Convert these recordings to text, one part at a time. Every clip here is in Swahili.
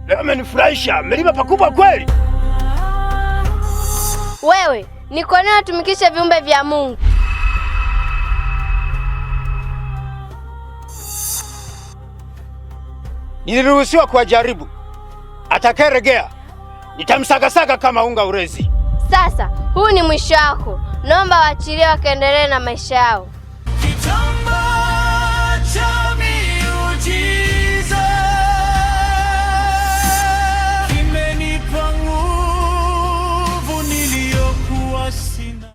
Leo amenifurahisha, mlima pakubwa kweli. Wewe ni kwa nini unatumikisha viumbe vya Mungu? Niliruhusiwa kuwajaribu. Atakayeregea nitamsagasaga kama unga urezi. Sasa huu ni mwisho wako, naomba waachilie wakaendelee na maisha yao. Kitambaa cha miujiza kimenipa nguvu niliyokuwa sina.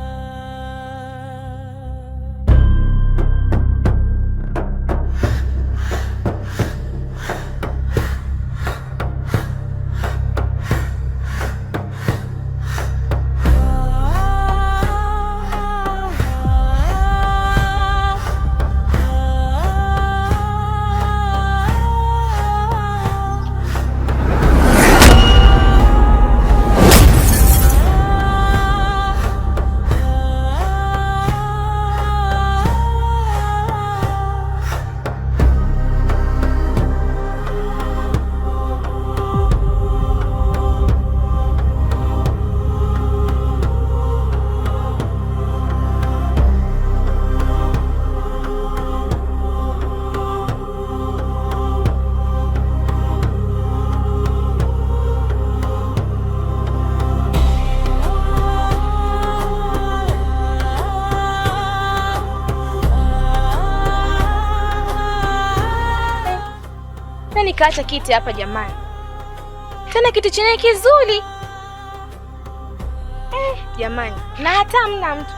Nikaacha kiti hapa jamani, tena kiti chenyewe kizuri jamani, na hata hamna mtu.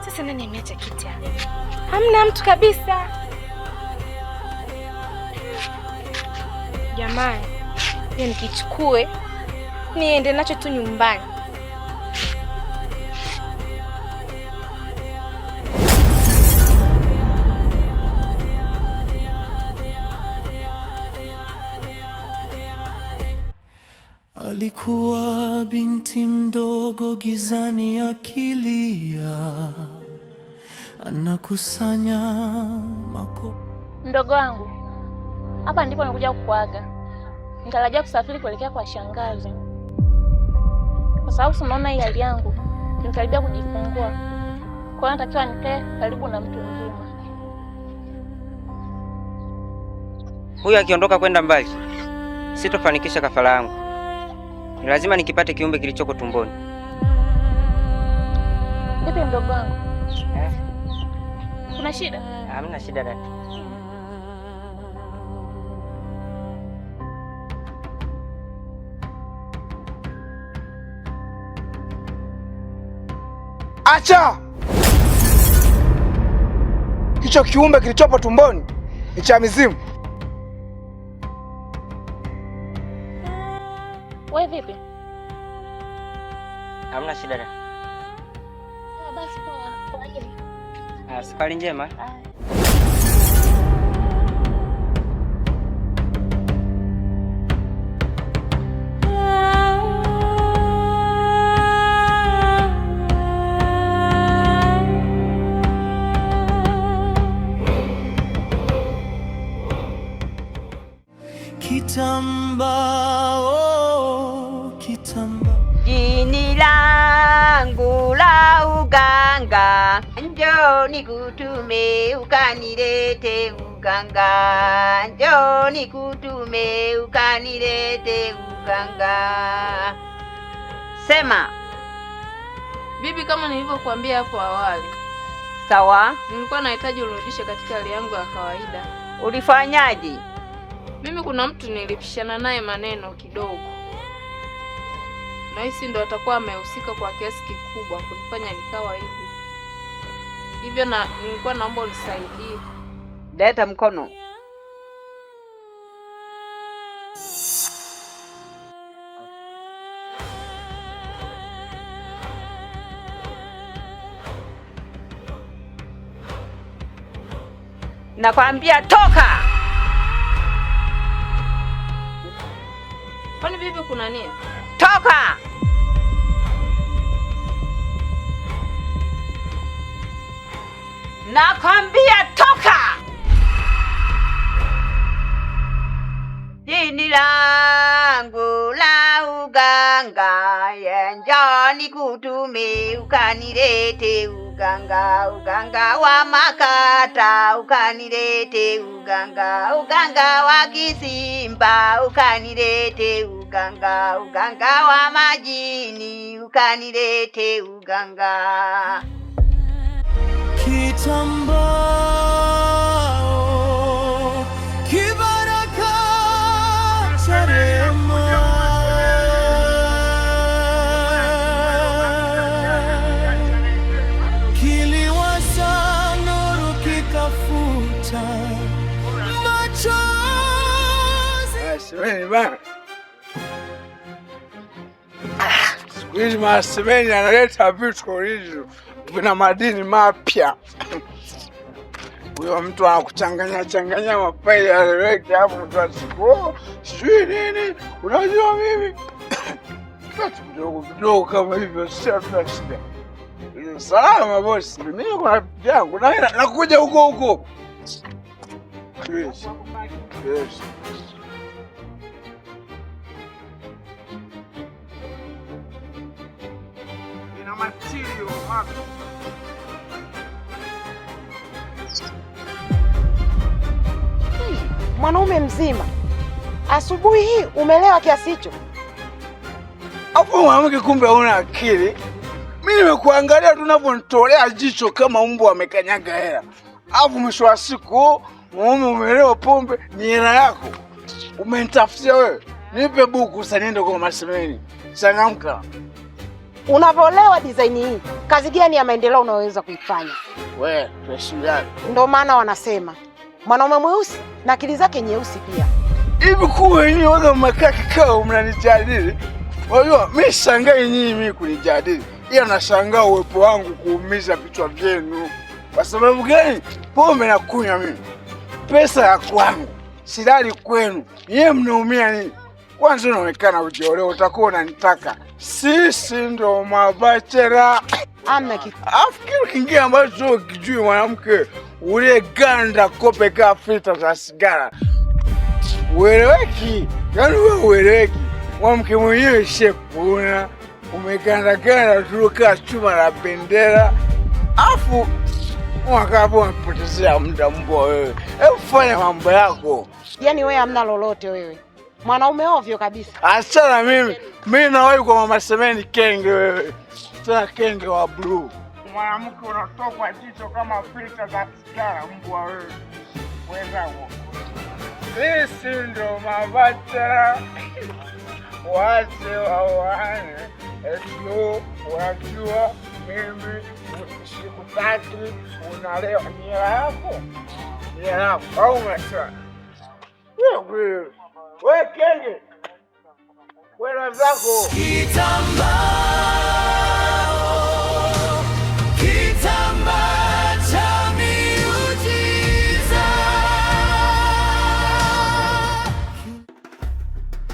Sasa nani ameacha kiti hapa? Hamna mtu kabisa jamani. Hiyo nikichukue niende nacho tu nyumbani. Alikuwa binti mdogo gizani akilia, anakusanya mako. Mdogo wangu, hapa ndipo nakuja kukuaga. Nitarajia kusafiri kuelekea kwa shangazi, kwa sababu si unaona hii hali yangu, nikaribia kujifungua. Kwa hiyo natakiwa nikae karibu na mtu mzima. Huyu akiondoka kwenda mbali, sitofanikisha kafara yangu. Ni lazima nikipate kiumbe kilichoko tumboni. Vipi mdogo wangu, Eh? kuna shida? Hamna shida dada. Acha! Hicho kiumbe kilichopo tumboni ni cha mizimu. Wewe vipi? Hamna shida dada. Ah, basi poa. Kwaheri. Ah, safari njema. Haya. Kitambaa, oh, kitambaa. Jini langu la uganga, njoo nikutume ukanilete uganga, njoo nikutume ukanilete uganga. Sema. Bibi, kama nilivyokuambia hapo awali, Sawa, nilikuwa nahitaji unirudishe katika hali yangu ya kawaida. Ulifanyaje? Mimi kuna mtu nilipishana naye maneno kidogo, nahisi ndo atakuwa amehusika kwa kiasi kikubwa kunifanya nikawa hivi hivyo, na nilikuwa naomba unisaidie. Leta mkono. Nakwambia toka! Kwani bibi, kuna nini? Toka! Nakwambia toka! Jini langu la uganga, njoo nikutume ukanilete uganga, uganga wa makata ukanilete uganga, uganga wa kisimba ukanilete uganga, uganga wa majini ukanilete uganga. Kitambao kibaraka cha rehema, kiliwasha nuru kikafuta machozi. Semeni bana. Siku hizi masemeni analeta vitu original, vina madini mapya. Huyo mtu anakuchanganya changanya mafaili yaleweke, hapo mtu asiku sijui nini. Unajua mimi vitu vidogo vidogo kama hivyo sio tuna shida. Salama bosi, mimi kuna vitu vyangu na nakuja huko huko. Yes. Yes. Ina material mapya. Mwanaume mzima asubuhi hii umelewa kiasi hicho? Hapo mwanamke, kumbe huna akili. Mimi nimekuangalia tu unavyonitolea jicho kama mbwa amekanyaga hela, alafu mwisho wa siku mume umelewa pombe, ni hela yako umenitafutia wewe. Nipe buku sasa niende kwa masemeni. Changamka. Unavolewa design hii, kazi gani ya maendeleo unayoweza kuifanya? We, tuheshimiane. Ndio maana wanasema mwanaume mweusi na akili zake nyeusi pia. Hivi kuwa wenyewe waga mmekaa kikao mnanijadili. Unajua mimi shangai nyinyi mimi kunijadili. Ila nashangaa uwepo wangu kuumiza vichwa vyenu. Kwa sababu gani? Pombe nakunywa mimi. Pesa ya kwangu. Silali kwenu. Nyie mnaumia nini? Kwanza unaonekana hujaolewa, utakuwa unanitaka. Sisi ndo mabachela. Amna kitu. Alafu kitu kingine ambacho ukijui mwanamke ulieganda kope kaa filter za sigara. Ueleweki. Yaani wewe ueleweki. Mwanamke mwenyewe shepuna. Umegandaganda tu kaa chuma la bendera. Alafu mwaka unapotezea muda mbwa wewe. Hebu fanya mambo yako. Yaani wewe hamna lolote wewe. Mwanaume ovyo kabisa. Achana mimi. Mimi nawahi kwa mama Semeni kenge wewe. Tena kenge wa blue. Mwanamke unatokwa jicho kama filter za sigara mbwa wewe. Wenzangu. Sisi ndo mabachela. Wache waoane. Eti unajua mimi sikutaki, unalewa. Ni hela yako. Ni hela yako. Au unasema. Wewe we kenge. Wewe zako. Kitambao, kitambaa cha miujiza.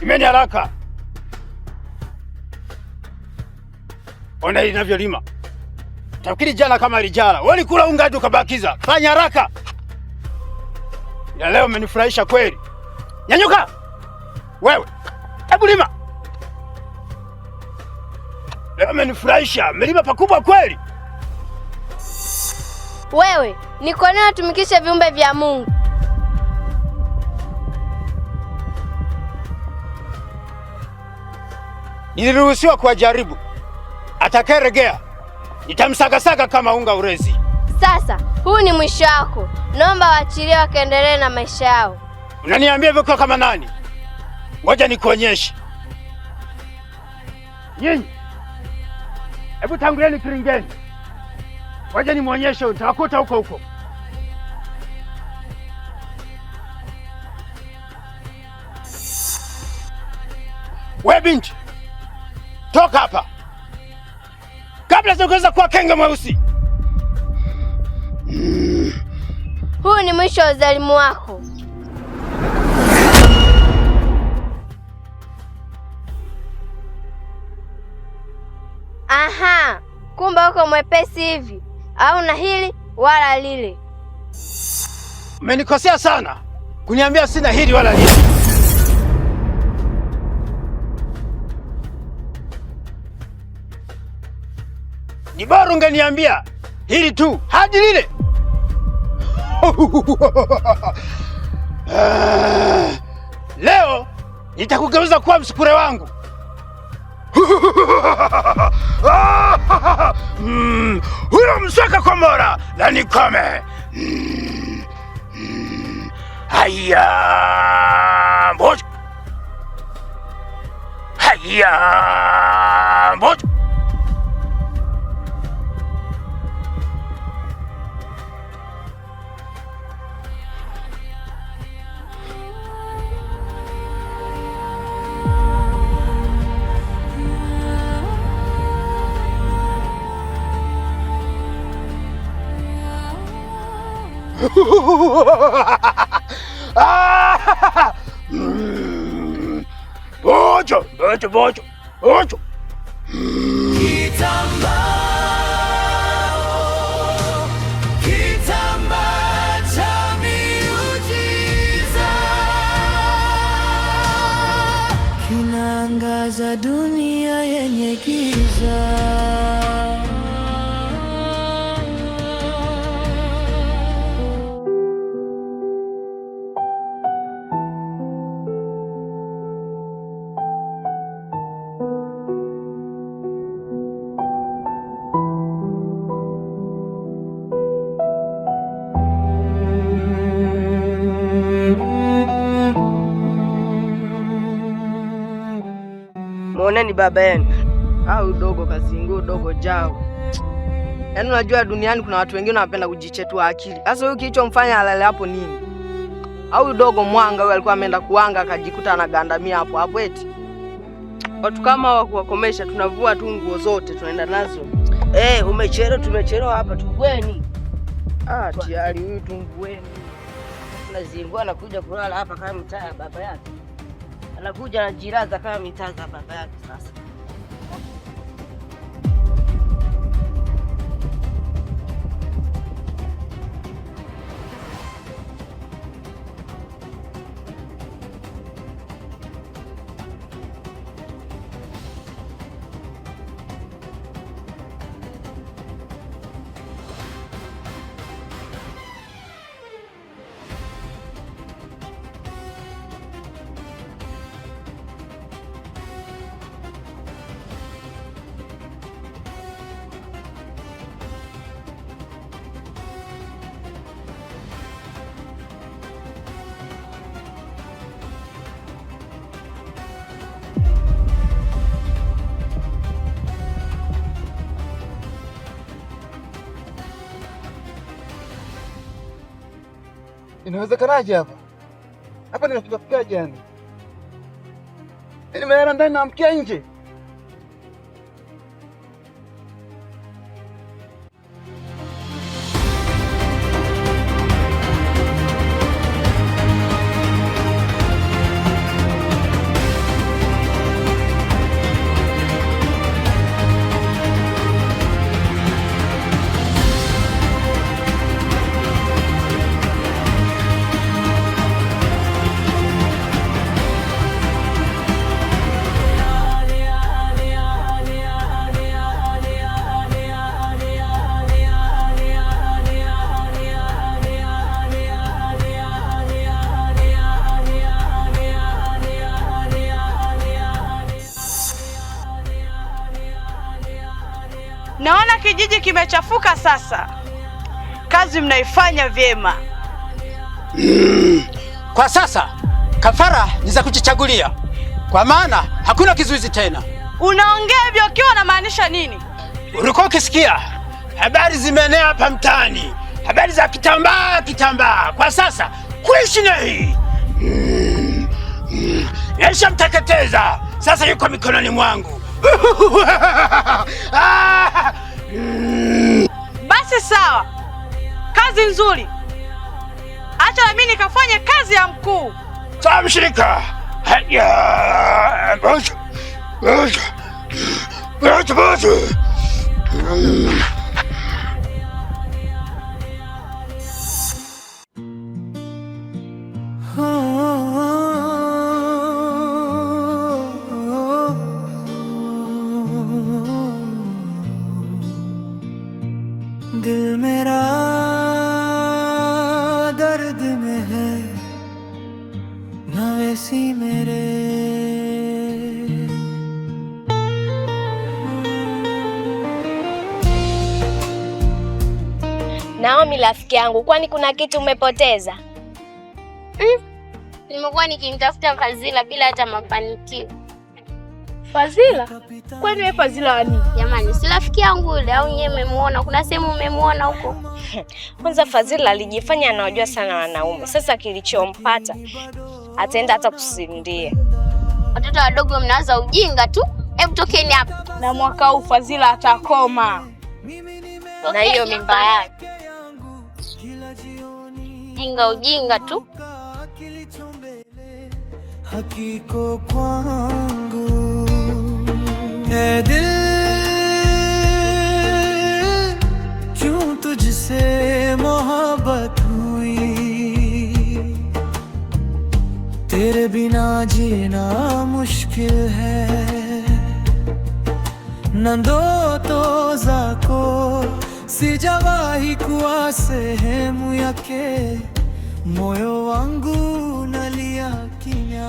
Limeni haraka. Ona linavyolima. Tafikiri jana kama lijala. Wewe ulikula unga hadi ukabakiza. Fanya haraka. Ya leo umenifurahisha kweli. Nyanyuka. Wewe. Hebu lima. Leo umenifurahisha. Umelima pakubwa kweli. Wewe, ni kwa nini unatumikisha viumbe vya Mungu? Niliruhusiwa kuwajaribu. Atakayeregea nitamsagasaga kama unga urezi. Sasa huu ni mwisho wako. Naomba waachilie wakaendelee na maisha yao. Unaniambia hivyo kwa kama nani? Ngoja nikuonyeshe. Nyinyi, hebu tangulieni kiringeni. Ngoja nimuonyeshe, utawakuta huko huko. We binti, toka hapa kabla sijakuweza kuwa kenge mweusi. Huu ni mwisho wa udhalimu wako. Aha, kumbe uko mwepesi hivi, au na hili wala lile. Umenikosea sana kuniambia sina hili wala lile. Ni bora ungeniambia hili tu hadi lile. Leo nitakugeuza kuwa msukure wangu. Huyo mswaka komora na nikome. Haya, mbojo. Haya, mbojo. Bojo, bojo, bojo, bojo. Kitambaa, kitambaa cha miujiza kinaangaza dunia yenye giza. Muoneni baba yenu au dogo kazingu dogo jao. Yaani unajua duniani kuna watu wengine wanapenda kujichetua akili. Sasa huyu kilichomfanya alale hapo nini? Au dogo mwanga huyu alikuwa ameenda kuanga akajikuta anagandamia hapo hapo eti. Watu kama hawa kuwakomesha, tunavua tu nguo zote tunaenda nazo. Umechelewa, tumechelewa hapa tungweni. Ah, tayari huyu tungueni. Tunazingua anakuja kulala hapa kama mitaa ya baba yake. Anakuja anajilaza kama mitaa za baba yake sasa. Inawezekanaje hapa? Hapa nimefika yani? Nimelala ndani naamkia nje. Naona kijiji kimechafuka sasa. Kazi mnaifanya vyema. Kwa sasa kafara ni za kujichagulia, kwa maana hakuna kizuizi tena. Unaongea hivyo ukiwa unamaanisha nini? Ulikuwa ukisikia habari zimeenea hapa mtaani, habari za kitambaa kitambaa. Kwa sasa kuishi na hii Nishamteketeza, sasa yuko mikononi mwangu. Basi sawa, kazi nzuri. Acha na mimi nikafanye kazi ya mkuu. Sawa mshirika. Haya, bojo, bojo, bojo, bojo. नहीं मेरे। Naomi rafiki yangu, kwani kuna kitu umepoteza? Nimekuwa nikimtafuta Fazila bila hata mafanikio. Fazila? Kwani wewe Fazila wa nini? Jamani, si rafiki yangu yule au nyewe mmemuona? Kuna sehemu mmemuona huko? Kwanza Fazila alijifanya anawajua sana wanaume. Sasa kilichompata ataenda hata kusindia. Watoto wadogo mnawaza ujinga tu. Hebu tokeni hapa. Na mwaka huu Fazila atakoma. Na hiyo mimba yake. Ujinga ujinga tu. Hakiko kwangu ए दिल क्यों तुझसे मोहब्बत हुई, तेरे बिना जीना मुश्किल है। Ndoto zako sijawahi kuwa sehemu yake, moyo wangu nalia kimya.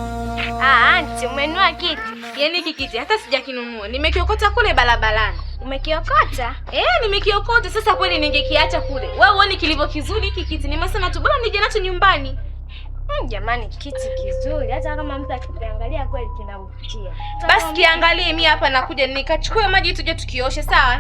Ah, auntie, umenunua kiti? Yaani hiki kiti hata sijakinunua. Nimekiokota kule barabarani. Umekiokota? Eh, nimekiokota. Sasa kweli ningekiacha kule. Wewe uone kilivyo kizuri hiki kiti. Nimesema tu bora nije nacho nyumbani. Jamani, kiti kizuri. Hata kama mtu akiangalia kweli kinavutia. Basi kiangalie, mimi hapa nakuja nikachukue maji tuje tukioshe, sawa?